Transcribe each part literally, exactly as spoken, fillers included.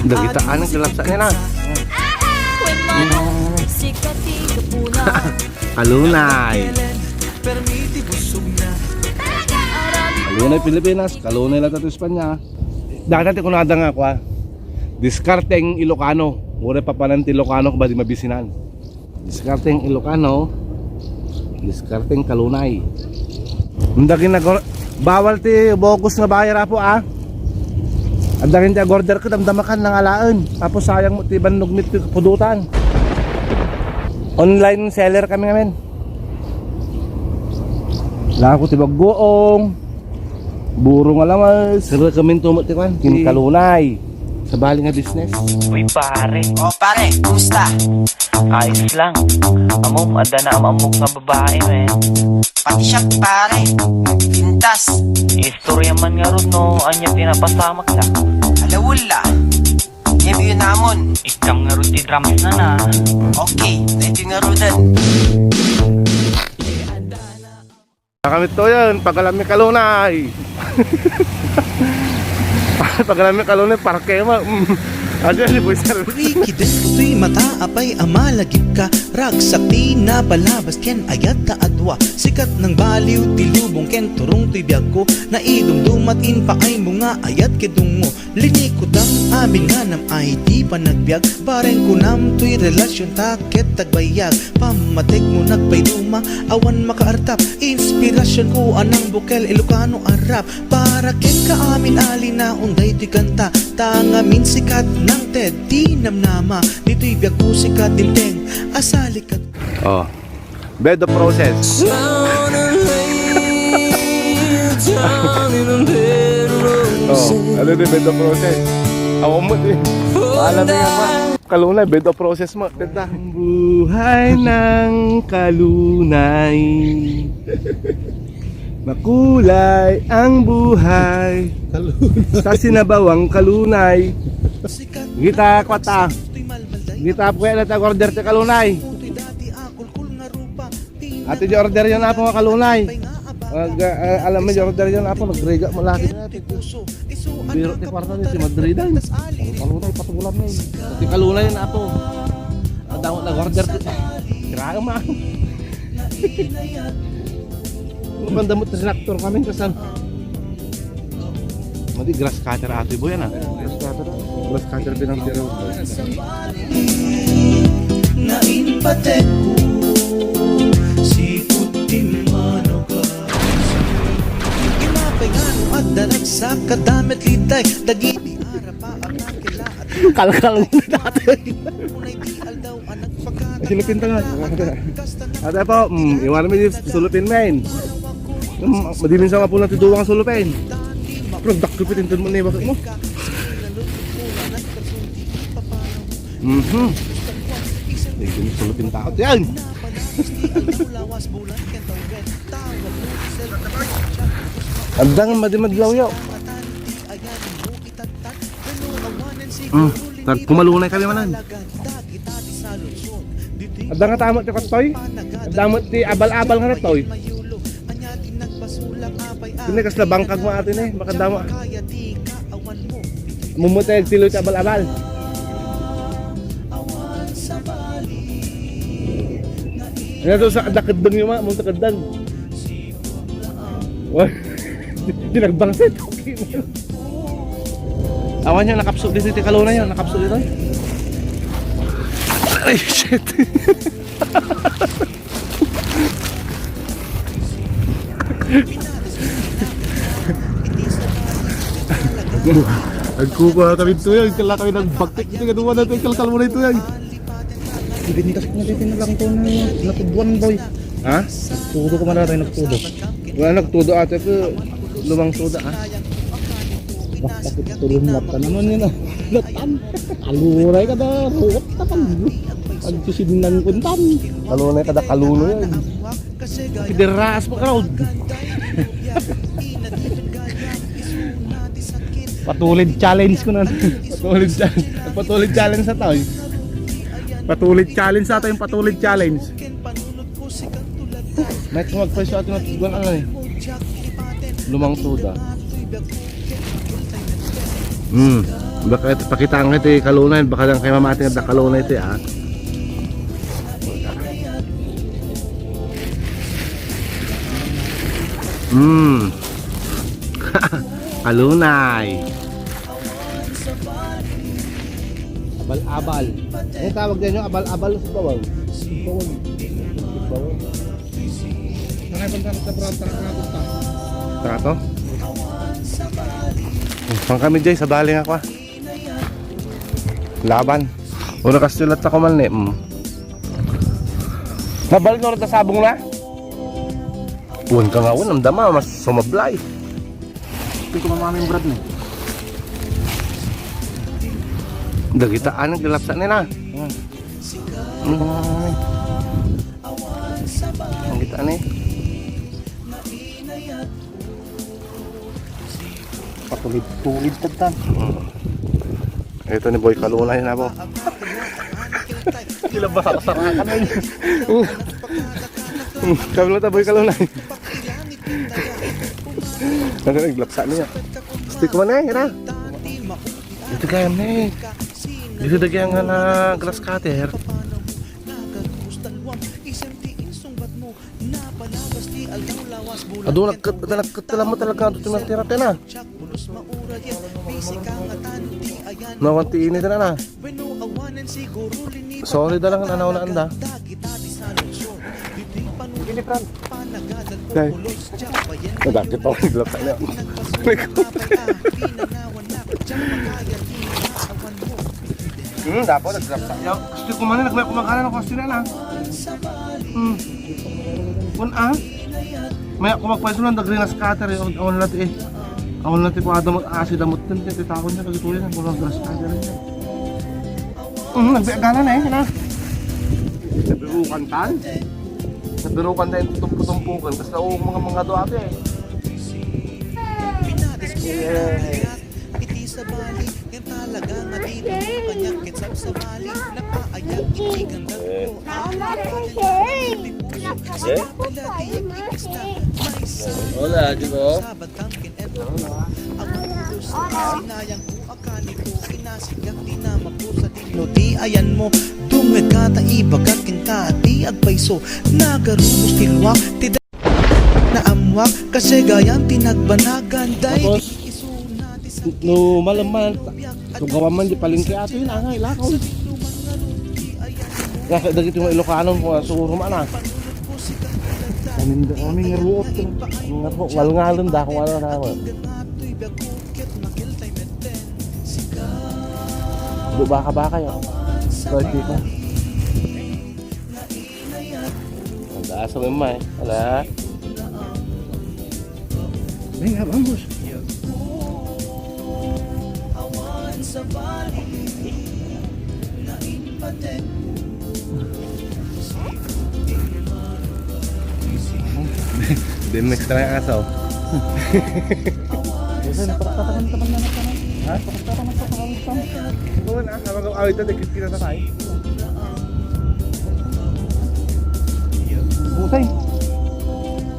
Dagita anang kalapsa nila. Kalunay. Kalunay Pilipinas, kalunay latta ti Espanya. Dagita ti kunada nga kua. Diskarteng Ilocano. Uray papanan ti Ilocano, kadi mabisinan. Diskarteng Ilocano, diskarteng kalunay. Ang daging nag-or-, bawal ti bogus nga bayar, apo, ah. Ang daging ti ag-order ko, damdamakan nang alaen. Tapos sayang mo ti bannog mit ti pudutan. Online seller kami ngamin. Laku ti bagguong. Buro nga lawas. Sira kami tumo ti kwan. Kin kalunay. Sabali nga business. Uy, pare. O, pare, kumusta? Ayos lang. Amom, adda na amammok nga babae, men. Pati siya, pare. Pintas. Istorya man ngarud no ania ti napasamak la. Alawul la. Nia biyo namon. Ikam ngarud ti drums na na. Okay, thank you ngaruden. Kami to yun, pagalam ni Kalunay. Pagalam ni Kalunay, parke mo. Mm. Aja ni Boy Sir. Rikiden toy mata, apay a malagipka. Ragsak ti napalabas ken ayat ta adua. Sikat nang baliw ti lubong ken turong toy biagko. Naidumdumat impaaymo nga ayat ket dungngo. Linikudam amin nga nam ay di panagbiag. Bareng kunam toy relasyon ta ket tagbayag. Pammategmo nagpayduma, awan makaartap. Inspirasyon ko anang bukel Ilocano a rap. Para kenka amin a linaon daytoy kanta. Ta ngamin sikat nang ted ti namnama. Ditoy biag ko sikat dimteng a salikat. Oh. Bed of Roses. Oh, ano ni Bed of Roses? Awan mo di. Alam mo yan, ma. Kalunay, Bed of Roses mo. Tanda. Ang buhay ng kalunay. Makulay ang buhay. Kalunay. Sa sinabaw ang kalunay. Kita, kwata. Kita po kaya na order ti kalunay. Ati, di order yun, apo, nga kalunay. Mag, ah, alam mo, di order yun, apo, nagriga mo lagi na. Biro ti kwarta ni si Madridan. Ang kalunay, patulan mo. Ati kalunay yun, apo. Ang damo nag-order ti. Tira, ma. Ano bang damo ti sinaktor kami, kasan? Madi grass cutter atoy boy, ana. Grass cutter. Grass cutter pinang tiro. Nainpatek ko, sipud ti manok a. Inapay nga no adda nagsaka, damet litay, dagiti arapa a kakila. Kalkal mo na dati. Ay, silupin ta nga. Ate po, mm, iwan mo yung sulupin, men. Mm, madilim sa nga po natin duwang sulupin. Pero dakto pitinton mo na yung bakit mo. Mhm. Ay, sulupin tao. Yan. Andang madimadlaw yo. Mm. Tag-, kumalunay kami manan. Adda nga tamo ti kattoy? Adda mo ti abal-abal nga kattoy? Kini kasla bangkag mo atin eh, makadama. Mumutay agtilo ti abal-abal. Ano to sa dakeddeng yung mga, mong takeddeng? Wah, di nagbangsit. Awan niya, nakapso din ti kalunay yun. Nakapso dito. Ay, shit. Nagkukuha kami ito yan. Kala kami nagbagtik. Ito nga duwa natin. Kalkal mo na ito yan. Ibintas ko na dito na lang ito na natubuan, boy. Ha? Nagtudo ko, mararay, nagtudo. Wala nagtudo ate ko, lumang tuda, ha? Basta ko tulong mata naman yun, ah. Latan. Aluray ka da, ruwat na pag-, pagsusinan kuntan. Kalunay ka da, kaluno yan. Pideraas pa crowd. Patulid challenge ko na. Patulid cha-, patulid challenge sa tao, eh. Patulid challenge sa tao, yung patulid challenge. Next, magpresyo atin ng tiguan, ano, eh? Lumang tuda. Hmm. Baka iti pakitaan ka iti kalunay, baka lang kay mamati nga kalunay iti, ah. Hmm. Kalunay. Abal-abal. Ano tawag ninyo? Abal-abal sa bawang. Bawang. Bawang. Nakay pagkakita, bro, tara na, basta. Trato? Saan kami, Jay? Sa bali nga kwa. Laban. Una kastilat sa kuman ni. Mm. Nabalik na ulit ang sabong na? Uwan ka nga, uwan. Ang dama, mas sumablay. Ito ko mamaming brad ni. Dagita, anong gilapsa nila? Hmm. Ito ko mamaming. Ang kita ni. Patulid-tulid tagtan. Hmm. Ito ni Boy Kalunay na po. Kila basaksakan na yun. Kami lang ta, Boy Kalunay. Ano naglapsa niya? Gusto ko man eh, hira. Ito kaya ni. Dito dagyan nga na glass cutter. Adu, nagkat-, nagkatala mo talaga ito, tinatira tayo na. Nawan ti ini na na. Sorry da lang, nanaw na anda. Gini, Fran. Day. Nagakit ako, naglapsa niya. Hmm, dapat naglapsa niya. Gusto ko man, nagmay kumakanan ako, sila na. Hmm. Kun, ah? Maya ko magpaiso lang, dagri na scatter, eh. Awan lang ti, eh. Awan lang ti, kung adamot, asid amot din, ti, ti, takon niya, kasi kuya, kung grass cutter niya. Hmm, nagbiaganan, eh, na. Nabirukan tan. Nabirukan tan, tumpu-tumpukan, kasi naung mga, mga doa, eh. Iti sabali, nga talaga nga di na kanya ket sabsabali, napaayag iti ganda ko. Ang kapila ti ikis na, may sa Hola, di ba? Sabat kang kin-, ang puso, sinayang ko, akani ko, kinasigak, di na mapusa, di no ti ayan mo, dumngeg ka ta ibagak ken ka, ti agpayso, nagarubos ti luak, ti naamwak, kasigayan ti nagbanagan, day. Tapos, no, malam man, tugawan man di palengke ato yun, angay, lakaw. Kaya dagiti mga Ilocano, kung siguro man, ah. Kami, kami nga ruot, nga ruot, walngalon da, kung ano na, Baka-baka yun. Pwede pa. Ang taas ng imay. Wala. May nga, vamos. Din extra yung asaw. Kasi napakatakan-takan na naman. Ha? Napakatakan-takan na naman. Doon, ah, habang awit na, dikit kita sa tayo. Busay.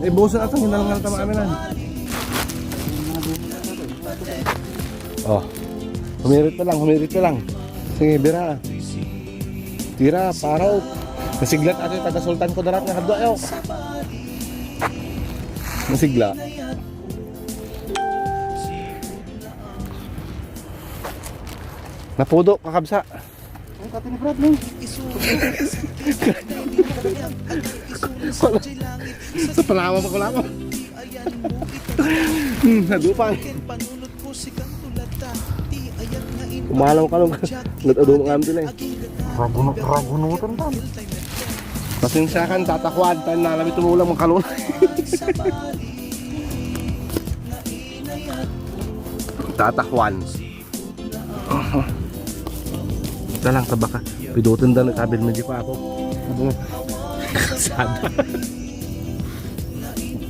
Eh, busay at ang hinalungan tama amin, ah. Oh. Humirit na lang, humirit na lang. Sige, bira. Tira, paraw. Nasiglat ato yung taga-sultan ko darat nga kadwa, yo. Nasigla. Napudo, kakabsa. Ay, pati ni Brad, no? Sa palawa, makulama. Hmm, nadupay. Umalaw ka lang. Nat-, adu nga amin eh. Raguno-, ragunutan tan. Pasensya kan, Tata Juan, tan nalami tumulang mangkalon. Tata Juan. Dalang tabaka. Pidutin da nagkabil medyo pa ako. Kasada.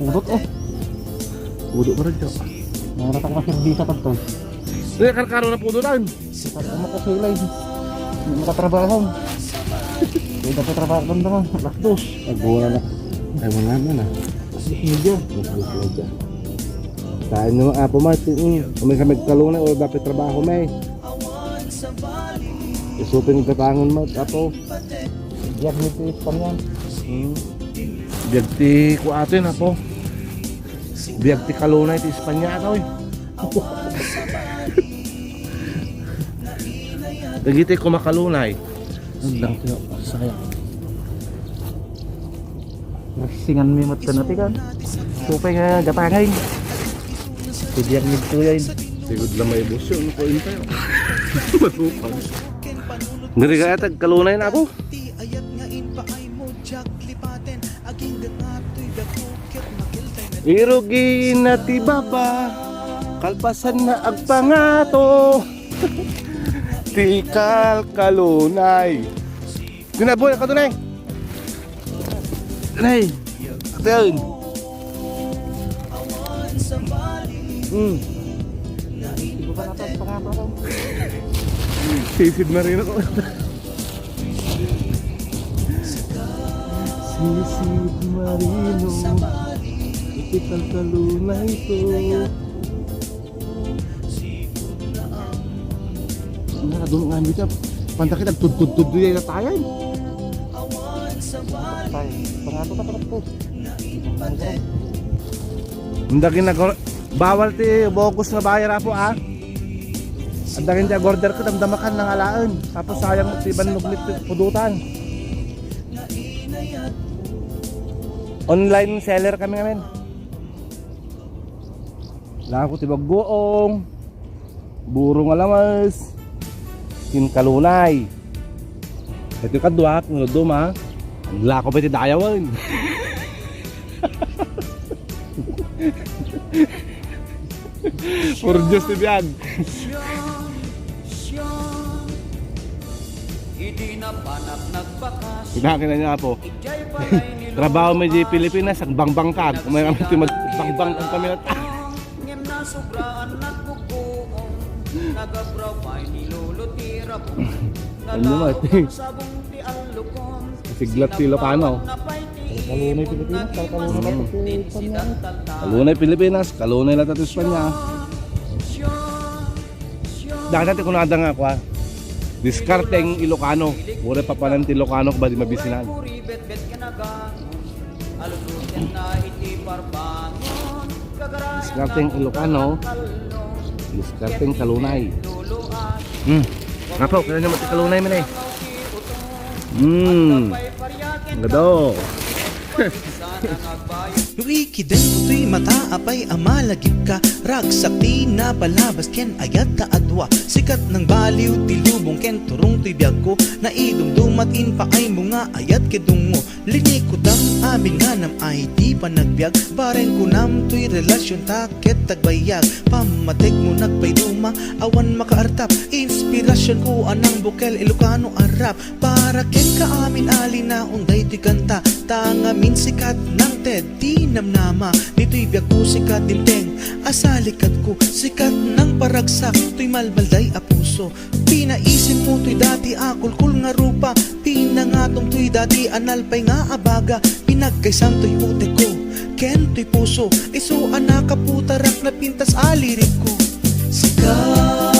Udot, oh. Udot pa rin, Joe. Naratak na serbisa pa to. Hindi, karkaro na pudo lang. Sabi ko, makasulay. Hindi makatrabaho. Hindi dapat trabaho ko naman. Alas dos. Agora na. Ay, wala na na. Alas dos medya. Alas dos medya. Tayo naman, apo, Martin. Mm. Kami sa magkalunay, o dapat trabaho, may. Isu pay ni gatangen met, Apo. Biag ni ti Espanya. Hmm. Biag ti kuaten, Apo. Biag ti kalunay ti Espanya, Apo. Dagiti kumakalunay. Andang tiyo, sayang. Singan mi met kano ti kan. Supay nga gatangay. Ti biag ni Kuya in. Sigud la may busyo, ano ko intay? Matupan. Diri kaya tagkalunay na ako. Irugi na ti baba, kalpasan na agpangato. Ti kalkalunay. Dina, boy, ako dunay. Dunay. Ate, ayun. Hmm. Sisid Marino ko. Sisid Marino. Iti kalkalunay to. Nga, doon nga, dito. Pantakit, nagtudtudtudto yung natayan. Tay, pangato ka, pangato. Ang daging nag-, bawal ti bogus nga bayar, Apo, ah. Ang daging ti order ko, damdamakan nang alaen. Tapos sayang ti bannog ni pudutan. Online seller kami ngamin. Lako ti bagguong, buro nga lamas, ken kalunay. Iti kaduak, nga duma, lako pa iti dayawen. Puro Diyos ti biag. Idi napanak nagbakas, Kinakina niya, Apo. Trabaho mi di Pilipinas, ang bangbangkag. Umay kami ti magbangbangkag kami at ngem nasubraan nagbubuong. Nagabraw pay ni Lolo ti rabong. Ano mo, Nalaok ate? Ang sabong ti allukon. Siglat ti Ilocano. Sinapawan na pay ti Kalunay ipon Pilipinas, na kalunay Pilipinas. Kalunay Pilipinas, kalunay latta ti Espanya. Dagiti kunada nga kua, diskarteng Ilocano. Uray papanan ti Ilocano, kabay di mabisinan. Diskarteng Ilocano, diskarteng kalunay. Hmm. Apo, kaya naman ti kalunay man eh. Hmm. Gado. No ikidem toy mata apay a malagipka, ragsak ti napalabas ken ayat ta adua. Sikat nang baliw ti lubong ken turong toy biagko. Naidumdumat impaaymo nga ayat ket dungngo. Linikutam amin nga nam ay di panagbiag. Bareng kunam toy relasyon ta ket tagbayag. Pammategmo nagpayduma, awan makaartap. Inspirasyon ko anang bukel Ilocano a rap. Para kenka amin a linaon daytoy kanta, ta ngamin sikat nang ted ti namnama. Ditoy biagko sikat dimteng a salikadko, sikat nang paragsak toy malmalday a puso. Pinaisimmo toy dati a kulkol nga rupa, pinangatom toy dati a nalpay nga abaga, pinagkaysam toy utekko ken toy puso, isu a nakaputarak napintas a lirikko. Sikat